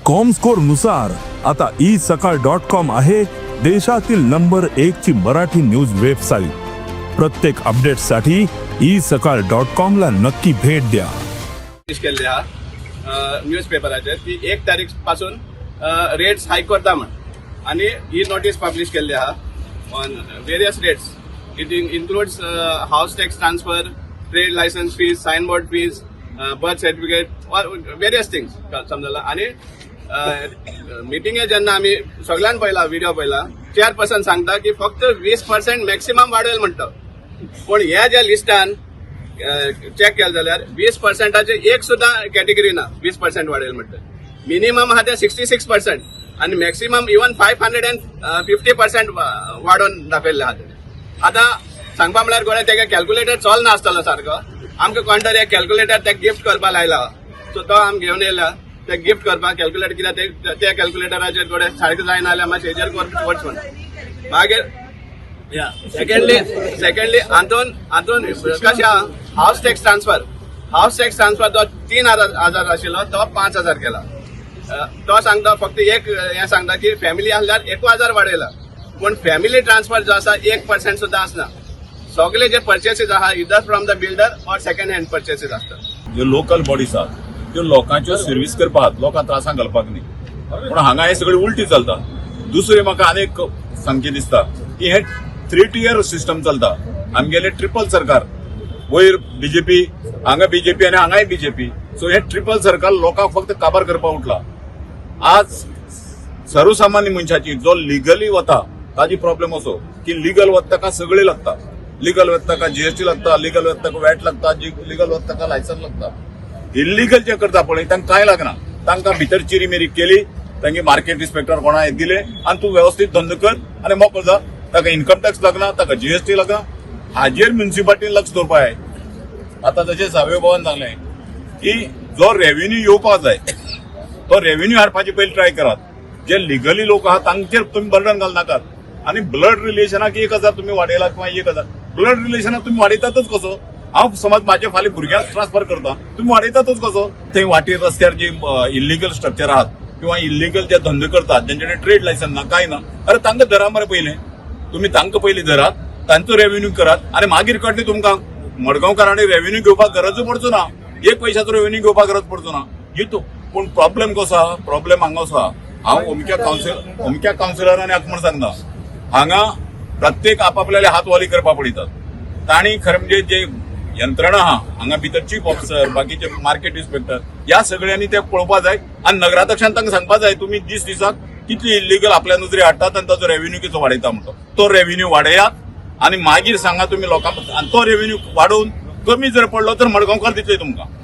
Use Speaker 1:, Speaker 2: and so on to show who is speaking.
Speaker 1: Comscore नुसार आता E सकाळ डॉट कॉम आहे देशातील नंबर एक ची मराठी न्यूज वेबसाईट. प्रत्येक अपडेटसाठी ई सकाळ डॉट कॉम ला नक्की भेट द्या.
Speaker 2: पब्लिश केल्ले आहा न्यूज पेपराचेर की 1 तारीख पासून रेट्स हायक करता म्हण आनी ही नोटीस पब्लिश केल्ली आहा on various rates. It includes house tax transfer, trade licence fees, signboard fees, birth certificate or various things, समजला. आनी मिटिंगे जेन्ना आमी सगळ्यान पळयला, व्हिडिओ पळयला, चेअरपर्सन सांगता की फक्त 20% मॅक्सिमम वाडयल म्हणटा, पूण ह्या ज्या लिस्टान चेक केलं जाल्यार 20 पर्सेंटाचे एक सुद्दां कॅटेगरी ना. 20% वाडयल म्हणटा, मिनिमम आहा ते 66% आनी maximum even 550% वाडोवन दाखयल्ले आहा तेणे. आतां सांगपा म्हळ्यार गोळे तेगे कॅल्क्युलेटर चलना आसतलो सारको. आमकां कोण तरी एक कॅल्क्युलेटर ते गिफ्ट करपा लायला, सो तो आमी घेवन येयला ते गिफ्ट करपाक कॅल्क्युलेटर, कित्याक ते त्या कॅल्क्युलेटराचेर गोडे सारकें जायना जाल्यार मातशें हेजेर करच म्हण. मागीर या सेकंडली हातून कशें, house tax transfer, house tax transfer तो 3,000 आशिल्लो, तो 5,000 केला. तो सांगता फक्त एक हें सांगता की फॅमिली आसल्यार 1,000 वाडयला, पूण फॅमिली ट्रान्सफर जो आसा 1% सुद्दां आसना. सगळे जे पर्चेसीस आहा, either from the builder or second hand purchases आसता.
Speaker 3: ज्यो लोकल बॉडीज आहात त्यो लोकांच्यो सर्वीस करपाक आहात, लोकांक त्रासांक घालपाक न्ही. पूण हांगा हे सगळें उल्टी चलता. दुसरें म्हाका आनीक सांगचें दिसता की हे थ्री टियर सिस्टम चलता. आमगेले ट्रिपल सरकार, वयर बीजेपी, हांगा बीजेपी आनी हांगाय बीजेपी. सो हे ट्रिपल सरकार लोकांक फक्त काबार करपाक उठला. आज सर्वसामान्य मनशाची जो लिगली वता ताजी प्रॉब्लेम असो की लिगल वता ताका सगळे लागता. लिगल वता ताका जीएसटी लागता, लिगल वता ताका वॅट लागता, लिगल वता ताका लायसन्स लागता. इल्लिगल जे करता पळय तांकां कांय लागना. तांकां भितर चिरी मिरी केली, तांगे मार्केट इन्स्पेक्टर कोणा दिले आनी तूं वेवस्थीत धंदो कर आनी मोकळो जा. ताका इन्कम टॅक्स लागना, ताका जीएसटी लागना. हाजेर म्युन्सिपाल्टीन लक्ष दवरपा जाय. आतां जशें सावय बाबान सांगलें की जो रेव्हेन्यू येवपाक जाय तो रेव्हेन्यू हाडपाची पयलीं ट्राय करात. जे लिगली लोक आहात तांचेर तुमी बर्डन घालनाकात. आनी ब्लड रिलेशनाक 1,000 तुमी वाडयला किंवा 1,000, ब्लड रिलेशनाक तुमी वाडयतातच कसो? हांव समज माझ्या फाल्यां भुरग्यांक ट्रान्सफर करता, तुमी वाडयतातच कसो? थंय वाटेर रस्त्यार जी इल्लिगल स्ट्रक्चर आहात किंवा इल्लिगल जे धंदे करतात, ज्यांच्याकडे ट्रेड लायसन ना, काय ना, अरे तांकां धरा मरे पयलें. तुमी तांकां पयलीं धरात, तांचो रेव्हेन्यू करात आनी मागीर कळटलें तुमकां. मडगांवकारांनी रेव्हेन्यू घेवपाक गरजूच पडचो ना, एक पैशाचो रेव्हेन्यू घेवपाक गरज पडचो ना. घेतो, पूण प्रॉब्लेम कसो आहा? प्रॉब्लेम हांगा असो आहा, हांव अमक्या कावन्सिलरांनी हाका म्हूण सांगता, हांगा प्रत्येक आपापल्याले हात वाली करपाक पळयतात. तांणी खरें म्हणजे जे यंत्रणा आहा हांगा भितर, चीफ ऑफिसर, बाकीचे मार्केट इन्स्पेक्टर, ह्या सगळ्यांनी ते पळोवपा जाय आनी नगराध्यक्षान तांकां सांगपा जाय, तुमी दीस दिसाक कितली इल्लिगल आपल्या नजरे हाडटात आनी ताचो रेव्हेन्यू कितलो वाडयता म्हणतो. तो रेव्हेन्यू वाडयात आनी मागीर सांगा तुमी लोकांक. आनी तो रेव्हेन्यू वाडोवन कमी जर पडलो तर मडगांवकार दितले तुमकां.